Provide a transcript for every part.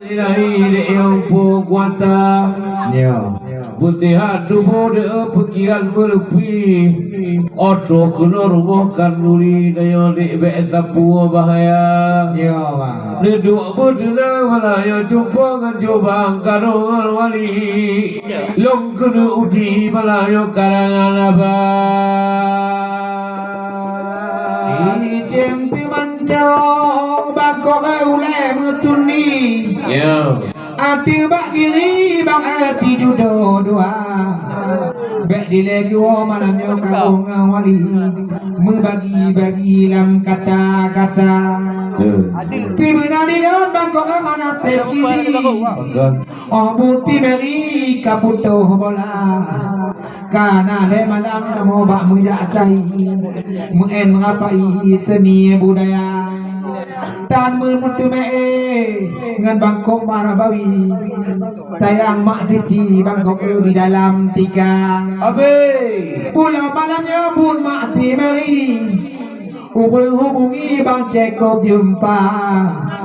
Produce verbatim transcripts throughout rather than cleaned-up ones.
Ilahi dek nyang po kuasa. Ya. Beuseuhat tuboh dek peukiran meureupi. Oto keunoe rumoh kanduri tanyoe dek bek sapeue bahaya. Ya, Bang. Neuduek beuteunang malam nyoe jumpa ngon jubang karoe ngon wali. Lôn keuneuk uji malam nyoe karangan abang. Icém teumanjô bakok ulée meutuni. Ya. Ateueh bak giri bang ati judo dua. Bek dilée geuwoe malam nyoe karoe ngon wali. Meubagi-bagi lam kata-kata. Ya. Tibeuna di dalam bakok hana tép giri. Betul. Oh buti Mary ka putôh bola. Kana lé malam kamoe bak meujak cai. Meu'en meurapai teuni budaya. Tan meumeuteumé ngon bangkok marabawi. Tayang mak titi bangkok di dalam tika. Abé. Pulo malam nyoe buet mak ti Mary. Ubeuhubungi bang Jacob jumpa.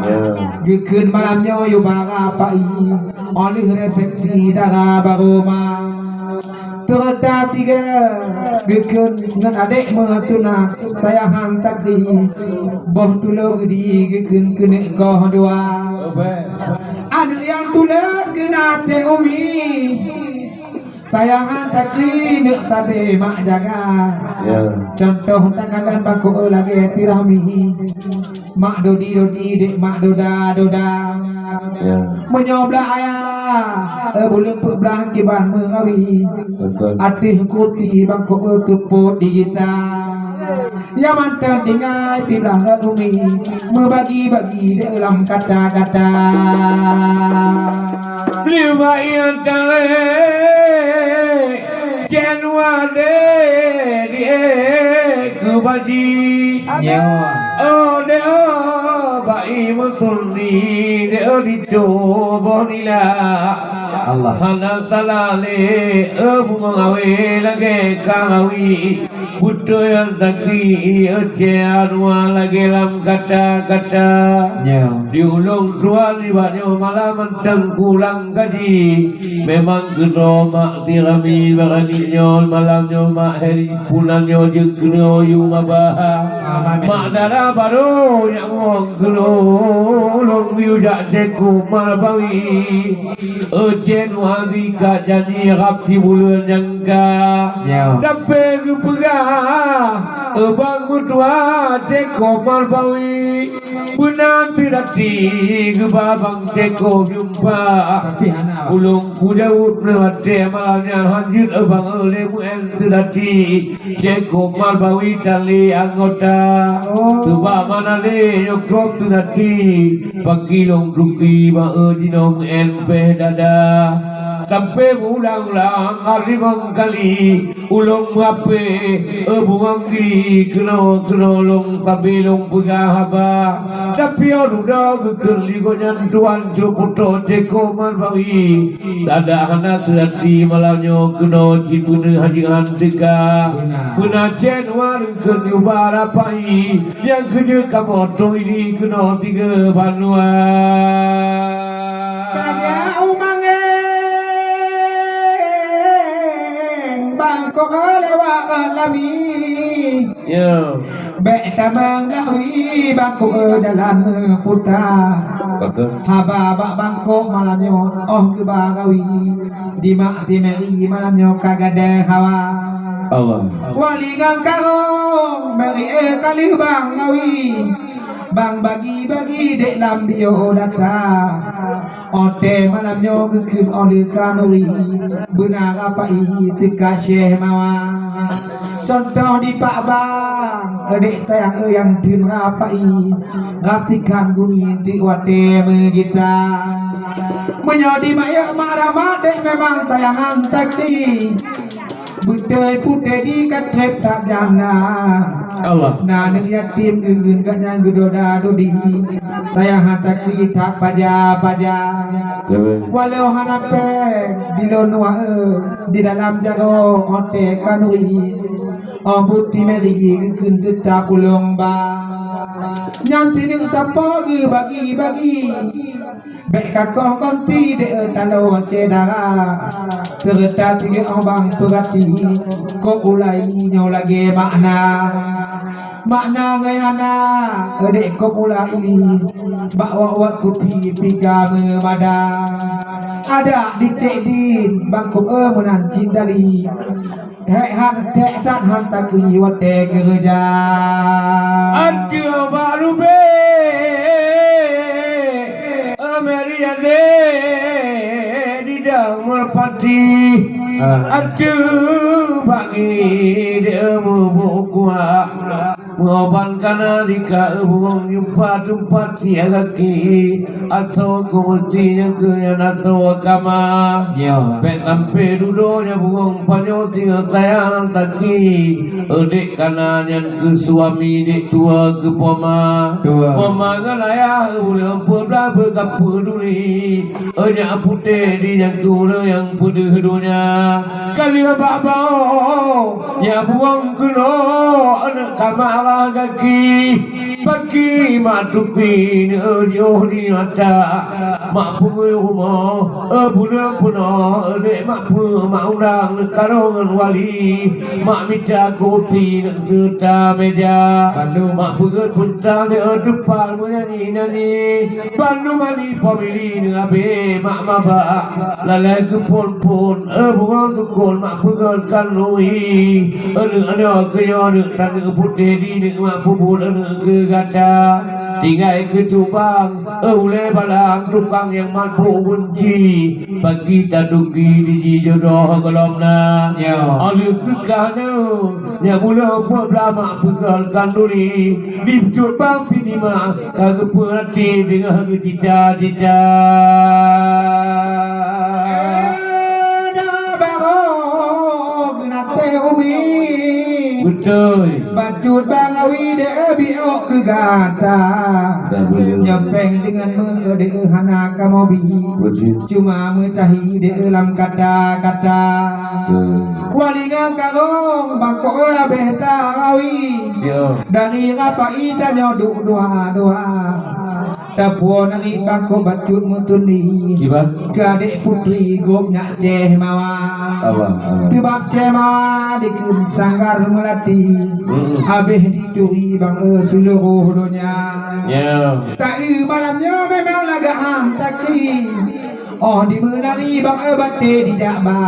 Ya. Geukheun malam nyoe yue bara pai. Oleh resepsi dara baroma. Terta tiga geukheun ngon adek meutuna tayahan takri. Boh tulo geudi geukheun keuneuk goh dua. Aneuk nyang tuleuet keunan teh umi. Tayahan takri neuk tabe mak jaga. Ya. Contoh takalan bakok lagée tirami. Mak dodi-dodi dek mak doda-doda. Ya. Meunyoe blah ayah, eh, buleuen peuet blah kiban meurawi. Betul. Ateueh kuti bangkok, eh, teupot di gita. Ya mantong tinggai di blah umi. Meubagi-bagi dalam kata-kata. Lima yang tarik. Januari di kubaji. Ya. Oh, deh, oh, bai mutuni, deh, oh, dicoba nila. Allah. Hana salah le, eh, bunga ngawe lagée karawi. Beutôi nyang takri, eh, Cik Anwar lagée lam kata-kata. Ya. Di ulông tuan, di bak nyoe malam mantong kulang gaji. Memang keunoe mak tirami barani nyoe malam nyoe mak heri punan nyoe jeuet keunoe yue mabah. Amin. Mak dara barô nyang wong keunoe lôn yue jak céko marabawi. Eucen wadi ka janji rab di buleuen nyang ka. Ya. Tapi geupeugah, eubang meutuah céko marabawi. Beuna teudati geuba bang céko jumpa. Tapi hana. Ulôn kujaweueb lé watée malam nyan hanjeuet bang lé meu'en teudati. Céko marabawi tali anggota. Oh. Teuba mana lé nyoe krok teudati. Paki lôn duki ba jinoe meu'en péh dada. Sampai meuulang-ulang hari mangkali. Ulôn meurape, eh, bungong giri keunoe-keunoe lôn sabe lôn peugah haba. Tapi oh dudoe geukheun li gobnyan tuan cok putôh céko marabawi. Tada hana teurati malam nyoe keunoe cit beuneuh hajeuhan teuka. Beuna. Beuna cen wari kheun yue bara pai. Nyang keujeuet kamoe tong ini keunoe tiga banua. Tanya umangeng bangkok lewat lami. Ya. Bek tamang gawi bangkok dalam puta. Betul. Haba bak bangkok malam nyoe oh geuba gawi. Di mak di Mary malam nyoe ka gadai hawa. Allah. Wali ngon karong, mari eh kalih bang ngawi. Bang bagi-bagi dek lam bio data. Ote malam nyoe geukheun oleh kanuri. Beuna rapai teuka syeh mawa. Contoh di pak bang, dek tayang e yang tin rapai. Ratikan guni di wate meugita. Meunyoe di mak yak mak ramat dek memang tayangan takdi. Beutôi putéh di ka trép that jana. Allah. Na aneuk yatim geugeuet gobnyan geudoda dodi. Tayang hata keu that paja-paja. Betul. Walau hana péng di lôn wae di dalam jaroe ote kanuri. Oh buti Mary geukheun teutap ulông ba. Nyang tineuk tapo geubagi-bagi. Bèk kakoh konti dek taloe syedara. Seureuta tiga obang peurati, kop ulai li nyoe lagèe makna. Makna ngon hana, dek kop ulai li, bak wat-wat kupi pih ka meumada. Adak di Cek Din, bangkôb e meunan cit dali. Hek han, hek that han takri watèe keureuja. Ateueh bak rubèk, Mary Ade di Daun Meurpati. Ah. Ateueh bak gini dia meubuet kuah. Meuoban kana di ka e burông jumpa teumpat sia gaki. Atô keuheuti nyang keu nyan atô kama. Ya. Bèk sampai dudoe nyan burông panyoe singoh sayang taki. Eudek kana nyan keu suami dek tua keu poma. Tua. Poma ngon ayah ulôn peublah beukapeue duli. Nyak putéh di nyang tuléh nyang peudeuh donya. Ka lheueh bak baoe, nyak buang keunoe aneuk ka marah gaki. Baki mak tukui neujoh di mata. Mak peungui rumoh, e buleuen peunoh, dek mak peue mak undang neukarong ngon wali. Mak mita kursi neuk seuta meja. Bandum. Mak peugét peutang dek e teupal meunyanyi-nyanyi. Bandum Ali Pamili neuk abéh mak maba. Lalai keuphon-phon, e bungoh tukon mak peugét kan lui. Aneuk-aneuk keunyoe neuk taneuk putéh di neuk mak peubuet aneuk keu gata. Tinggai keu cubang, e ulée balang tukang nyang mat buk gunci. Pagi taduki di jijodoh gohlom na. Ya. Aleuh keu ka neu, nyang buleuen peuet blah mak peugét kan duli. Di peucut bang pih nima, ka geupeurati deungon geucita-cita. Dah baroe geunaséh umi. Beutôi. Bacut bang awi deh biok keu gata. Dah beutôi. Nyepeng deungon meu deh hana kamoe bi. Beutôi. Cuma meucahi deh lam kata-kata. Beutôi. Walinga karong bangkok abeh tarawi. Ya. Dari rapai tanyoe duek dua-dua. Tapuo nari bangkok bacut meutundi. Kiban? Gadek putri gobnyan Ceh Mawa. Awa, awa. Teubab Ceh Mawa dikeue sanggar meulati. Hmm. Abeh dituri bang e seuluruh donya. Ya. Taeu malam nyoe memang lagak ham taki. Oh, di meunari bang e batée dijak ba.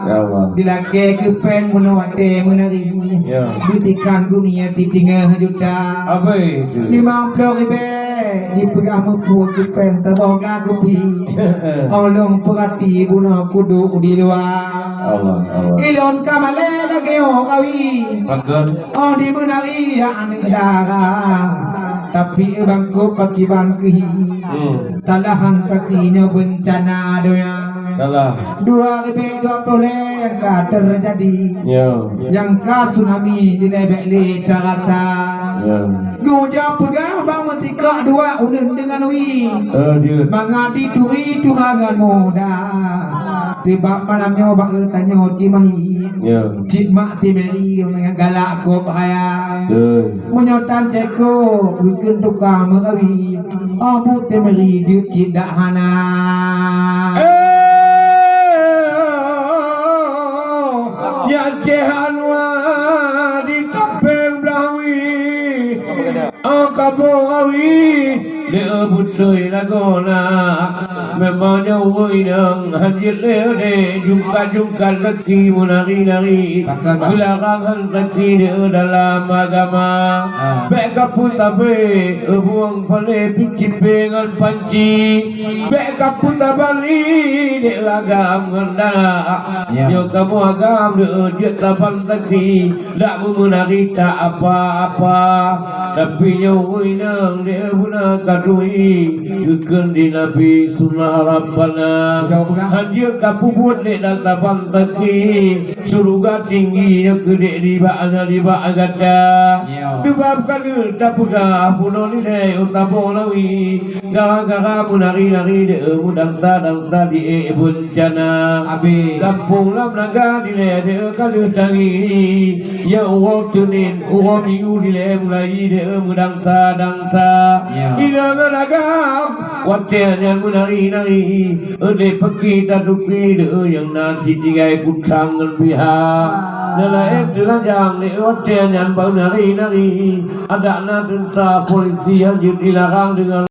Ya Allah. Dilakée keu péng meunoe watée meunari. Ya. Beutikan gunia titingah juta. Apa itu? Limong ploh ribée dipeugah meupue keu péng taboh glah kupi. Oh, lôn peurati bunoe kuduek di luwa. Allah, Allah. Ilôn ka malée lagée oh kawi. Pakon? Oh, di meunari ya aneuk dara. Tapi e bangkok pakiban keuhi. Hmm. Salahan pati nyoe beuncana donya. Salah. Dua ribu dua puluh lhée nyang ka teujadi. Ya. Nyang ka tsunami dilebek lé tarata. Ya. Geuja peugah bang meutika dua uneun deungon wi. Eh, dia. Mangat dituri Tuhan ngon muda. Sebab malam nyoe bak tanyoe cimahi. Ya. Cit mak timeri ngon galak kop raya. Betul. Meunyoe tan ceko, geukheun tukang meurawi, oh, buet teumeri jeuet cit dak hana. Eh, nyan Ceh Anwar di Tampéng Blawi, oh, kamoe rawi. Deuh beutôi lagoe na, memang nyoe ureueng inong han jeuet lé udép, jungkat-jungkat gaki meunari-nari. Pakon, Bang? Geularang han gaki deuh dalam agama. Ah. Bék kapeutabé, bueng palé pih cipé ngon panci. Bék kapeutabali deuh agam ngon dara. Ya. Nyoe kamoe agam deuh jeuet taban gaki. Dak meumeunari tak apa-apa, tapi nyoe ureueng inong deuh beuna ka turi, geukheun di Nabi sunnah Rabbana. Betul, betul. Han jeuet ka peubuet lé dan taban taki, syeuruga tinggi nyoe keudéh dibak na dibak gata. Ya. Teubab ka lheueh tapeugah bunoe lilée u saboh lawi, gara-gara meunari-nari deuh meudangsa-dangsa di ék beuncana. Abéh. Gampông lam naga dilée deuh ka lheueh tangieng. Ya uroe Senin, uroe Minggu dilée mulai deuh meudangsa-dangsa. Ya. Ila Ngon agam, watèe nyan meunari-nari, di peuki tatuki lé nyang na cit tinggai kuthang ngon bihak. Neulaén teulajang lé watèe nyan bak meunari-nari, adak na teuntra polisi hanjeuet jilarang deungon